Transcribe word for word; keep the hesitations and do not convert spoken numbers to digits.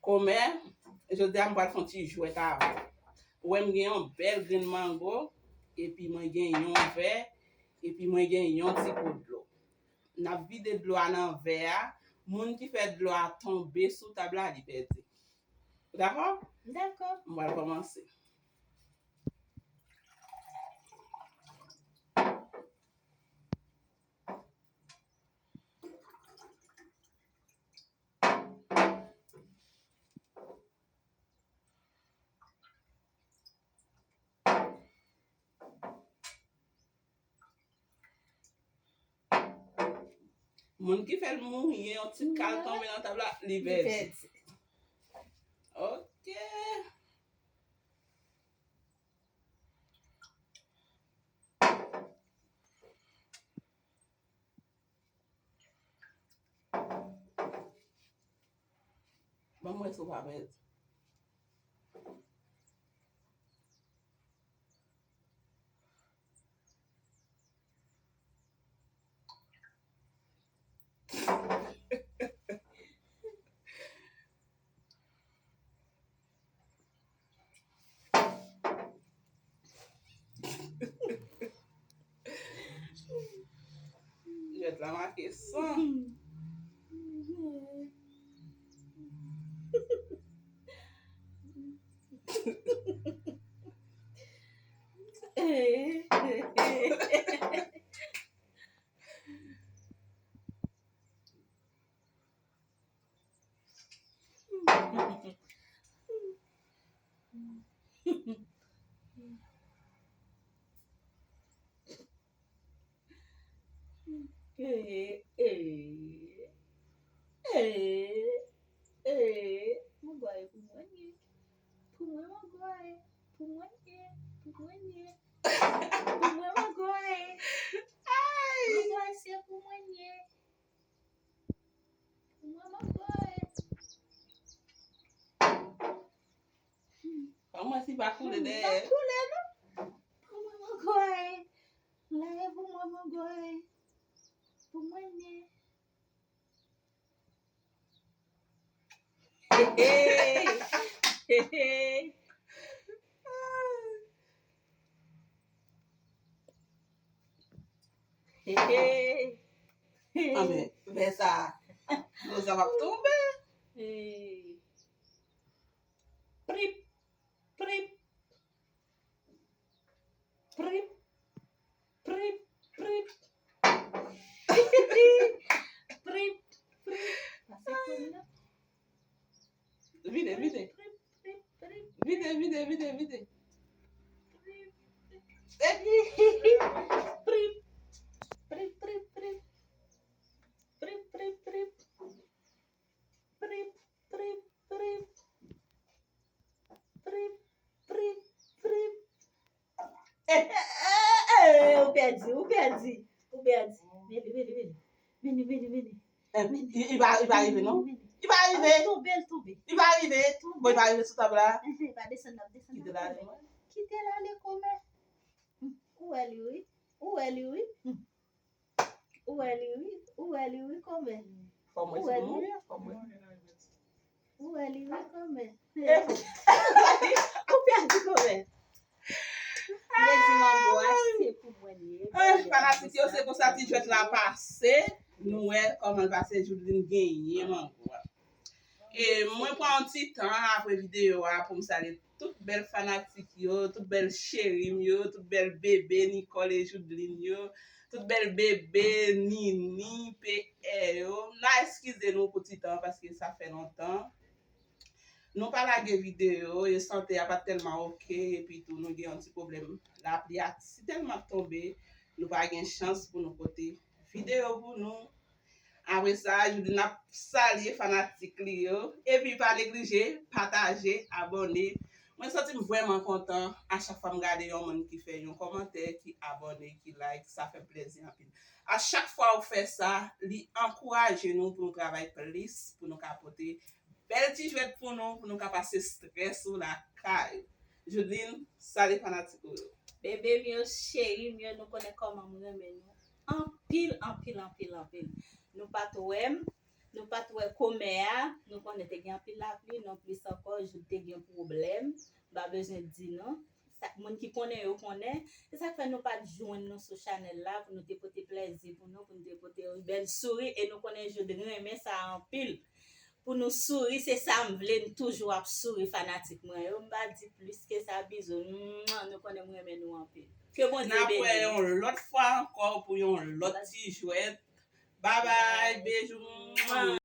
Kòmè, jodi a m pral fè yon ti jwèt avè w. Ou wè m gen yon bèl grenn mango, epi mwen gen yon vè, epi mwen gen yon ti po dlo. N ap vide dlo a nan vè a. Moun ki fè dlo a tonbe sou tab la, li pèdi. Ou dakò? M dakò. M pral kòmanse. Moun ki fè l mouri, gen yon ti kal tonbe nan tab la, li pèdi. Ok. Ban m wè si w pa pèdi. Jwèt la make san. Ee, ee, ee, ee, mango a e pou mwen ye. Pou mwen mango a e, pou mwen ye, pou mwen ye. Pou mwen mango a e. Ay! Mango a se pou mwen ye. Pou mwen mango a e. Ban mwen si pa koule dèyè. Pa koule non. Pou mwen mango a e. La e pou mwen mango a e. Pou mwen ye. Hey, hey. Hey, hey. Hey, hey. Anben, vè sa, dlo sa p ap tonbe. Hey. Prip, prip. Prip, prip, prip. Prip, prip. Pase kounye a. Vide, vide. Prip, prip, prip. Vide, vide, vide, vide. Prip, prip, prip, prip. Prip, prip, prip. Prip, prip, prip. Prip, prip, prip. Eh, eh, eh, eh, ou pèdi, ou pèdi, ou pèdi. Vini, vini, vini. Vini, vini, vini. Eh, vini. Li, li pa, li pa rive, non? Vini, vini. Li pa rive. Li tonbe, li tonbe. Li pa rive. Bon, li pa rive sou tab la. Eh, eh, pa desann, n ap desann. Kite l ale. Kite l ale, kòmè. Ou wè li, wi. Ou wè li, wi. Ou wè li wi, ou wè li wi kòmè. Fò mwen si mwen wi, fò mwen. Ou wè li wi kòmè. Ou pèdi kòmè. Yo di mango a se pou mwen li ye. Fanatik yo, se konsa ti jwèt la pase. Nou wè kòman l pase, Judeline genyen mango a. E mwen pran yon ti tan apre videyo a pou m salye tout bèl fanatik yo, tout bèl cheri m yo, tout bèl bebe Nicole e Judeline yo, tout bèl bebe Nini, P R yo. N a eskize nou pou ti tan paske sa fè lontan. Nou pa lage videyo, e sante a pa t tèlman oke, epi tou nou gen yon ti pwoblèm. Lapli a si tèlman tonbe, nou pa gen chans pou nou pote videyo pou nou. Apre sa, Judeline ap salye fanatik li yo. Epi pa neglije, pataje, abòne. Mwen santi m vrèman kontan a chak fwa m gade yon moun ki fè yon kòmantè, ki abòne, ki like, sa fè m plèzi anpil. A chak fwa ou fè sa, li ankouraje nou pou nou travay plis, pou nou ka pote bèl ti jwèt pou nou, pou nou ka pase estrès ou lakay ou. Judeline, salye fanatik ou yo. Bebe m yo, cheri m yo, nou konnen kòman m renmen nou. Anpil, anpil, anpil, anpil. Nou pa t wè m. Nou pa t wè komè a, nou konnen te gen anpil lapli, non plis ankò, Joud te gen pwoblèm. M pa bezwen di non. Sa, moun ki konnen yo konnen. Se sa k fè nou pa t jwenn nou sou chanèl la pou nou te pote plèzi pou nou, pou nou te pote yon bèl souri. E nou konnen Joud renmen sa anpil. Pou nou souri, se sa m vle, m toujou ap souri fanatik mwen yo. M pa di plis ke sa, bizou. Mwa, nou konnen m renmen nou anpil. Ke Bondye beni nou. N ap wè yon lòt fwa ankò pou yon lòt ti jwèt. Babay, bejou. Mwa.